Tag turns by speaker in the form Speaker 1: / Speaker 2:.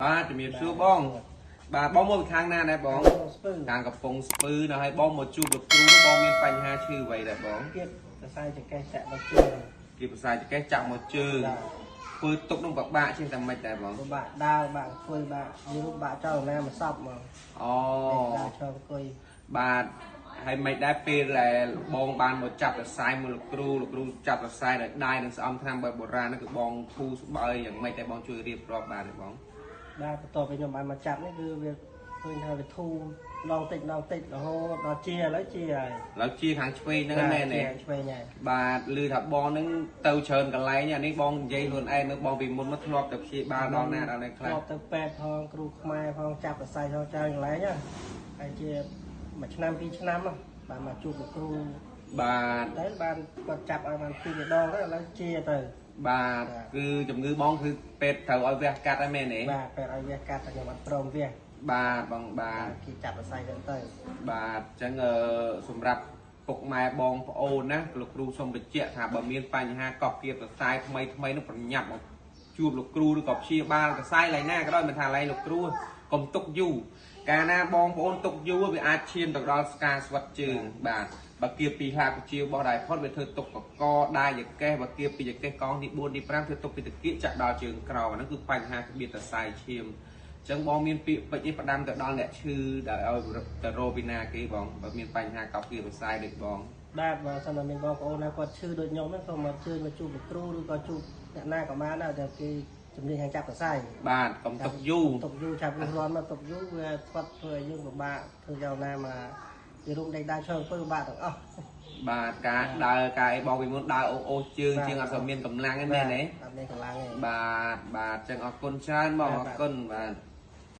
Speaker 1: បាទជំរាបសួរបងបាទបងមកពីខាងណាដែរបង
Speaker 2: ស្ពឺ
Speaker 1: ខាងកំពង់ស្ពឺនៅហើយបងមកជួបលោកគ្រូនោះបងមានបញ្ហាឈឺអ្វីដែរបង
Speaker 2: ទៀតសរសៃចង្កេះចាក់មកជើង
Speaker 1: គេប្រសាចកេះចាក់មកជើងធ្វើទុកនោះពិបាកជាងតែមិនដែរបង
Speaker 2: ពិបាកដើរបាក់អង្គុយបាក់យូរបាក់ចោលណាមកសប់មក
Speaker 1: អូ
Speaker 2: ដើរឈរអង្គុយ
Speaker 1: បាទហើយមិនដែរពេលដែលបងបានមកចាប់សរសៃមួយលោកគ្រូលោកគ្រូចាប់សរសៃដោយដៃនឹងស្អំថ្នាំបែបបុរាណនោះគឺបងធូរស្បើយយ៉ាងម៉េចតែបងជួយរៀបរាប់បានទេបង
Speaker 2: បាទបន្ទាប់ពីខ្ញុំបានមកចាប់នេះគឺវាឃើញថាវាធូរដងតិចដងតិចរហូតដល់ជាឥឡូវជាហើយ
Speaker 1: ឥឡូវជាខាងឆ្វេងហ្នឹងមែនទេ
Speaker 2: ឆ្វេងហើយ
Speaker 1: បាទឮថាបងហ្នឹងទៅច្រើនកន្លែងអានេះបងនិយាយខ្លួនឯងមើលបងពីមុនមកធ្លាប់ទៅព្យាបាលដល់ណាដល់ណីខ្លះ
Speaker 2: ធ្លាប់ទៅពេទ្យផងគ្រូខ្មែរផងចាប់សរសៃផងច្រើនកន្លែងហ្នឹងហើយជាមួយឆ្នាំពីរឆ្នាំបាទមកជួបលោកគ្រូ
Speaker 1: បាទ
Speaker 2: តែបានគាត់ចាប់ឲ្យបានពីរដងទៅឥឡូវជាទៅ
Speaker 1: បាទគឺជំងឺបងគឺពេទ្យត្រូវឲ្យវះកាត់ហើយមែនទេ
Speaker 2: បាទពេទ្យឲ្យវះកាត់តែខ្ញុំអត់ព្រមវះ
Speaker 1: បាទបងបាទ
Speaker 2: គេចាប់សរសៃទៅទៅ
Speaker 1: បាទអញ្ចឹងសម្រាប់ពុកម៉ែបងប្អូនណាលោកគ្រូសូមបញ្ជាក់ថាបើមានបញ្ហាកោះគៀបសរសៃថ្មីថ្មីនោះប្រញាប់មកជួបលោកគ្រូឬក៏ព្យាបាលសរសៃឡើយណាក៏ដោយមិនថាឡើយលោកគ្រូកុំទុកយូរកាលណាបងប្អូនទុកយូរវាអាចឈានទៅដល់ស្ការស្វិតជើងបាទបើគៀបពីហាកជារបស់ដៃផុតវាធ្វើទុកកកដៃចកេះបើគៀបពីចកេះកងទី4ទី5ធ្វើទុកពីតាគៀកចាក់ដល់ជើងក្រោមអាហ្នឹងគឺបញ្ហាក្បៀតសរសៃឈាមចឹងបងមានពាក្យពេចន៍នេះផ្ដាំទៅដល់អ្នកឈឺដែលឲ្យទៅរកពីណាគេបងបើមានបញ្ហាកោកគៀបសរសៃដូចបង
Speaker 2: បាទបើសិនតែមានបងប្អូនណាគាត់ឈឺដូចខ្ញុំហ្នឹងសូមមកជើញមកជួបលោកគ្រូឬក៏ជួបអ្នកណាក៏បានដែរតែគេជំនាញខាងចាប់សរសៃ
Speaker 1: បាទកុំទុកយូរ
Speaker 2: ទុកយូរឆាប់រស់រាន់មកទុកយូរវាគាត់ធ្វើឲ្យយើងពិបាកធ្វើយ៉ាងណាមកជារូបដេកដើរឈរអង្គុយពិបាកទាំងអស់
Speaker 1: បាទការដើរការអីបងពីមុនដើរអូសអូសជើងជាងអត់សូវមានកម្លាំងទេមែនទេ
Speaker 2: អត់មានកម្លាំងទេ
Speaker 1: បាទបាទចឹងអរគុណច្រើនបងអរគុណបាទ។